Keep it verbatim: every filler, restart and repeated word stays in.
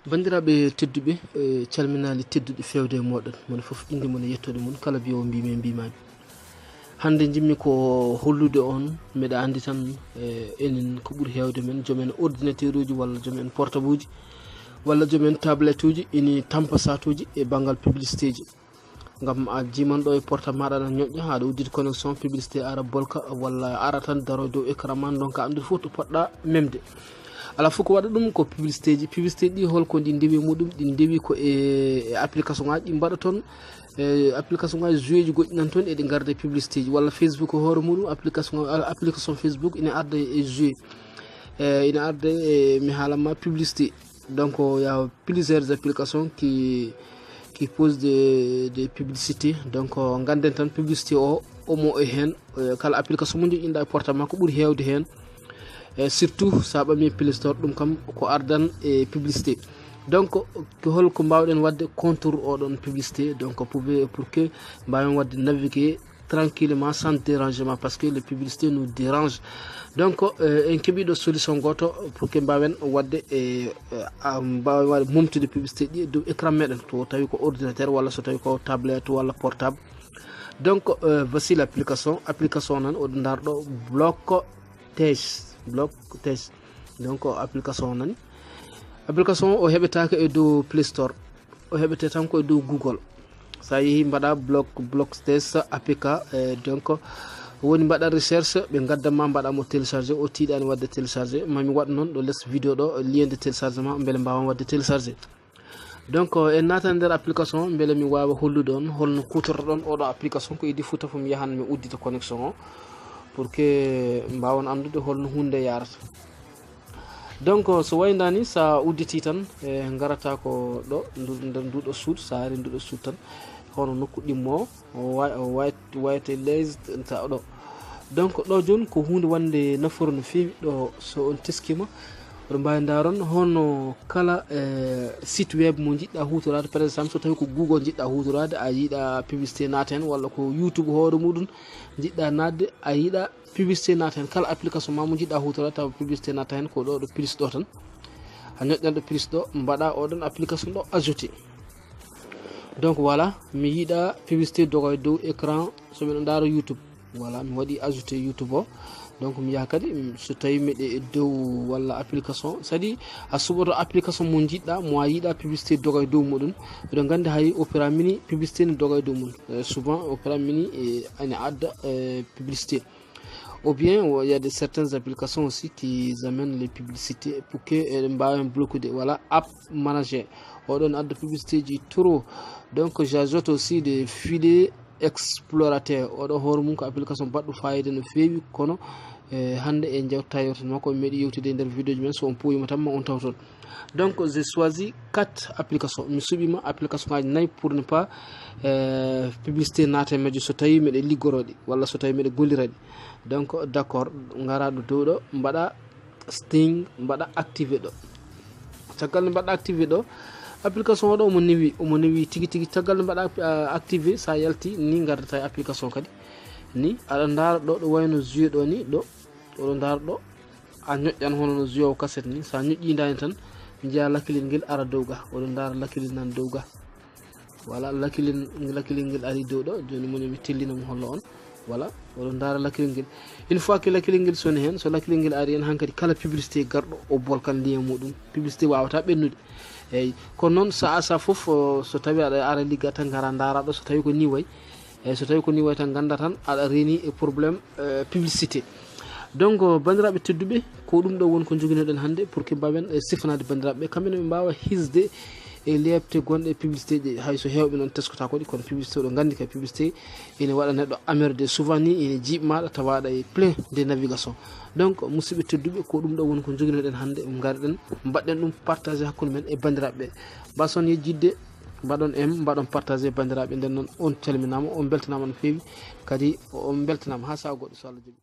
Banndiraaɓe tedduɓe, e calminaali tedduɗi feewde e mooɗon, mon fof innde mon e yettoode mon, kala mbiyo mbiimi e mbiimaami. Hannde njimmi ko hollude on, meɗa anndi tan, e enen ko ɓuri heewde men, joom en ordinateur uji walla joom en portable uji, walla joom en tablette uji, ini tampa saatuuji e banngal publicité ji. Ngam a jiiman ɗo e portable maaɗa na ñoƴƴa, aɗa udditi connexion, publicité ara bolka, walla ara tan daro dow écran ma, ndonka anndude fof to poɗɗa memde. Alaa fof ko waɗa ɗum ko publicité ji. Publicité ɗi holko ɗi ndewi muɗum? Ɗi ndewi ko e, e application ngaji ɗi mbaɗa toon. E application ngaji jeu ji goɗɗi nan toon, eɗi ngarda e publicité ji. Walla Facebook hoore muɗum, application, application Facebook ina arda e jeu. E, ina arda e, mi haalan ma, publicité. Donc, il y a plusieurs applications qui, qui posent des, des publicités. Donc, euh, ngannden tan publicité o, omo e heen, euh, kala application mo njoƴƴinɗa e portable ma, ko ɓuri heewde heen. E surtout, sa ɓami Play Store, ɗum kam ko ardan e publicité. Donc, ko holko mbawɗen waɗde contre oɗon publicité? Donc, pour, pour que mbaawen waɗde naviguer tranquillement, sans dérangement, parce que les publicités nous dérangent. Donc, euh, en keɓi ɗo solution gooto pour que mbaawen waɗde, e, e, a, mbaawen waɗde momtude publicité ɗi e dow écran meɗen, to tawi ko ordinateur walla so tawi ko tablette walla portable. Donc, euh, voici l'application. Application nan, oɗo ndar ɗo, Block Tech, Block Tech. Donc, application nan. Application o heɓetaake e dow Play Store. O heɓete tan ko e dow Google. Sa yehi mbaɗa Block, Block Tech A P K, e, donc, woni mbaɗa recherche, ɓe ngaddan ma, mbaɗa mo télécharger, o tiiɗani waɗde télécharger. Mami waɗ noon ɗo les vidéo ɗo, lien de téléchargement, mbele mbaawan waɗde télécharger. Donc, en naatan nder application, mbele mi waawa hollude on holno kuutortoɗon oɗo application. Ko idii Fuuta fof mi yahan mi uddita connexion o, pour que mbaawan anndude holno huunde yaarata. Donc, so waynda ni, sa udditi tan, e ngarata ko ɗo, ndu-, nder nduɗo suudu, sa ari nduɗo suudu tan, hono nokku ɗimmo, o wa-, o wa-, wayte les ta ɗo. Donc, ɗo jooni ko huunde wonde nafoore no feewi. Ɗo, so on teskima, oɗon mbaawi ndaaron hono kala, e, site web mo njiɗɗa huutoraade. Par exemple, so tawi ko Google njiɗɗa huutoraade, a yiɗa publicité naata heen, walla ko YouTube hoore muɗum njiɗɗa naatde, a yiɗa publicité naata heen. Kala application ma mo njiɗɗa huutoraade, tawa publicité naata heen, ko ɗo, ɗo plus ɗo tan. A ñoƴƴan ɗo plus ɗo, mbaɗa oɗon application ɗo ajouter. Donc, voilà, mi yiɗa publicité doga e dow écran, so miɗo ndaara YouTube. Voilà, mi waɗi ajouter YouTube o. Donc, mi yaha kadi, mm, so tawi miɗe e dow walla application, c'est-à-dire a suɓoto application mo njiɗɗa, mo a yiɗa publicité doga e dow muɗum. Eɗen nganndi hay Opera Mini publicité ne doga e dow mum. Euh, souvent, Opera Mini, e, ene adda, euh, publicité. Ou bien, il y a de certaines applications aussi qui amènent les publicités pour que, euh, mbaawen bloquer. Voilà, App Manager. Oɗon adda publicité ji trop. Donc, j'ajoute aussi des filets explorateur. Oɗo hoore mum ko application baɗɗo fayida no feewi, kono, eh, hannde en jewta yewtere makko, mi meeɗi yewtude e nder vidéo ji men, so on pooyima tan ma on taw toon. Donc, j'ai choisi quatre applications. Mi suɓima application ngaji nayi pour ne pas, eh, publicité naata e majji so tawi miɗe liggoro ɗi, walla so tawi miɗe gollira ɗi. Donc, d'accord, ngara ɗo dow ɗo, mbaɗa Sting, mbaɗa activé ɗo. Caggal nde mbaɗa activé ɗo, application o ɗo omo newi, omo newi tigi tigi. Caggal nde mbaɗa, ah, activé, sa yalti ni, ngardata e application kadi. Ni, aɗa ndaara ɗo, ɗo wayno jeu ɗo ni, ɗo, oɗo ndaara ɗo, a ñoƴƴan hono no jeu o cassette ni. Sa ñoƴƴi ndani tan, njiya lakkilel ngel ara dow ga, oɗo ndaara lakkilel nan dow ga. Voilà, lakkilel, lakkilel ngel ari dow ɗo. Jooni mo mi tellina mo hollo on. Voilà, oɗo ndaara lakkilel ngel. Une fois que lakkilel ngel soni heen, so lakkilel ngel ari heen, hankadi kala publicité garɗo o bolkan lien muɗum. Publicité wawata ɓennude. Eyyi, kono noon saha saha fof, o, so tawi aɗa ara ligga tan, ngara ndaara ɗo, so tawi ko ni way. Eyyi, so tawi ko ni way tan, ngannda tan aɗa reeni e problème, euh, publicité. Donc, euh, banndiraaɓe tedduɓe, ko ɗum ɗo woni ko njoginoɗen hannde pour que mbaawen, eh, sifanaade banndiraaɓe ɓe, kamɓe ne ɓe mbaawa hisde e leeɓte gonɗe e publicité ɗi. Hay so heewɓe noon teskotako ɗi, kono publicité oɗo nganndi kay publicité ene waɗa neɗɗo amerde souvent ni, ene jiiɓ maɗa tawaɗa e plein de navigation. Donc, musidɓe tedduɓe, ko ɗum ɗo woni ko njoginoɗen hannde, ngarɗen mbaɗɗen ɗum partage hakkunde men e banndiraaɓe ɓe. Mbason yejjidde, mbaɗon aime, mbaɗon partage e banndiraaɓe. Nden noon, on calminaama, on mbeltanaama no feewi, kadi on mbeltanaama haa saha goɗɗo, so Allah jaɓi.